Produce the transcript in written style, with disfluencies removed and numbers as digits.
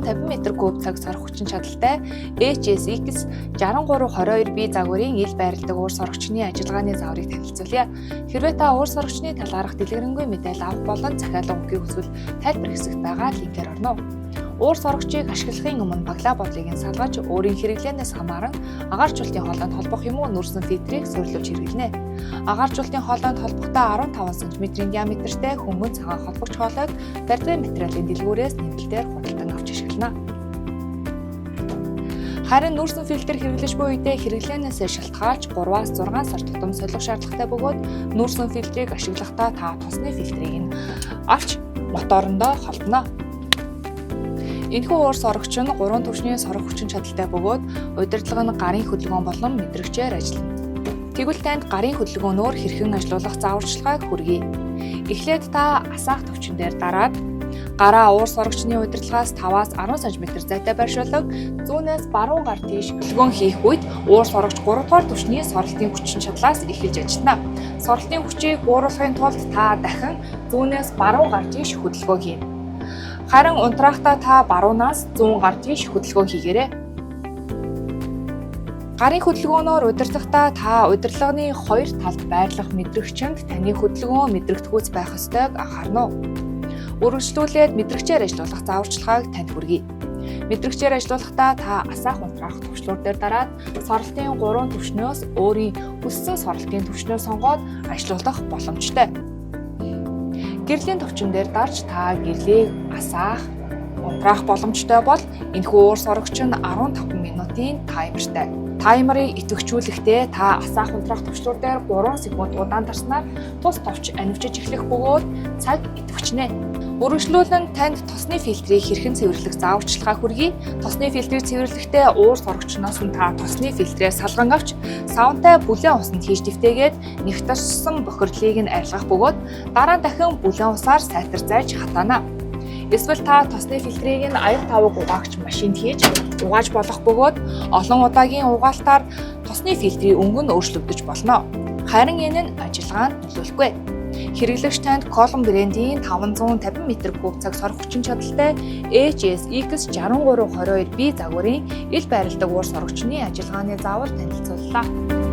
550 м3 цаг сорох хүчин чадалтай HSX 6322B загварын ил байрладаг уур сорогчны ажиллагааны загварыг танилцуулъя. Хэрвээ та уур сорогчны талаарх дэлгэрэнгүй мэдээлэл авах болон захиалга өгөхийг хүсвэл тайлбар хэсэгт байгаа линкээр орно. Уур сорогчийг ашиглахын өмнө баглаа бодлыг нь салгаж, өөрийн хэрэглээнээс хамааран агааржуулалтын хоолойнд холбох юм уу нүүрсэн фильтрийг суурилуулж хэрэглэнэ. Агааржуулалтын хоолойнд холбохдоо 15 см-ийн диаметртэй хөнгөн цагаан холбогч хоолойг барьдгын материалын дэлгүүрээс нэмэлтээр худалдан авч ашиглана. Харин нүүрсэн фильтр хэрэглэж буй үедээ хэрэглээнээс шалтгаалж 3-аас 6 сар тутам солих шаардлагатай бөгөөд нүүрсэн фильтрийг ашиглахдаа та тосны фильтрийг нь авч моторондоо холбоно. Энэхүү уур сорогч нь 3 түвшний сорох хүчин чадалтай бөгөөд удирдлага нь гарын хөдөлгөөн болон мэдрэгчээр ажиллана. Тэгвэл танд гарын хөдөлгөөнөөр хэрхэн ажилуулах зааварчилгааг хүргэе. Эхлээд та асаах төвчин дээр дараад гараа уур сорогчны удирдлагаас 5-аас 10 см зайтай байршуулан зүүнээс баруун гар тийш хөдөлгөөн хийх үед уур сорогч 3 дугаар түвшний соролтын хүчин чадлаас эхэлж ажиллана. Соролтын хүчийг бууруулахын тулд та дахин зүүнээс баруун гар тийш хөдөлгөөн хийнэ. Харин унтрахдаа та баруунаас зүүн гар тийш хөдөлгөөн хийгээрэй. Гарын хөдөлгөөнөөр удирдахдаа та удирдлагын хоёр талд байрлах мэдрэгчинд таны хөдөлгөөн мэдрэгдхүүц байх ёстойг анхаарна уу? Үргэлжлүүлээд мэдрэгчээр ажиллуулах зааварчилгааг танд хүргэе. Мэдрэгчээр ажиллуулахдаа та асаах унтраах товчлуур дээр дараад соролтын 3 түвшнөөс өөрийн хүссэн соролтын түвшнөө сонгоод ажиллуулах боломжтой. Гэрлийн товчин дээр дарж та гэрлийг асаах, унтраах боломжтой бол энэхүү уур сорогч нь 15 минутын таймертай. Таймерыг идэвхжүүлэхдээ та асаах унтраах товчлуур дээр 3 секунд удаан дарснаар тус товч анивчиж эхлэх бөгөөд цаг идэвхжинэ. Үргэлжлүүлэн танд тосны фильтрийг хэрхэн цэвэрлэх зааварчилгаа хүргэе. Тосны фильтрийг цэвэрлэхдээ уур сорогчноос нь та тосны фильтрээ салган авч савнтай бүлээн усанд хийж дэвтээгээд нэгтэрсэн бохирдлыг нь арилгах бөгөөд дараа нь дахин бүлээн усаар сайтар зайж хатаана. Эсвэл та тосны фильтрийг нь аяг таваг угаагч машинд хийж угааж болох бөгөөд олон удаагийн угаалтаар тосны фильтрийн өнгө нь өөрчлөгдөж болно. Харин энэ нь ажиллагаанд нөлөөлөхгүй. Хэрэглэгч танд Colon брендийн 550 м3 цаг сорох хүчин чадалтай HSX 6322B загварын ил байрладаг уур сорогчны ажиллагааны заавар танилцууллаа.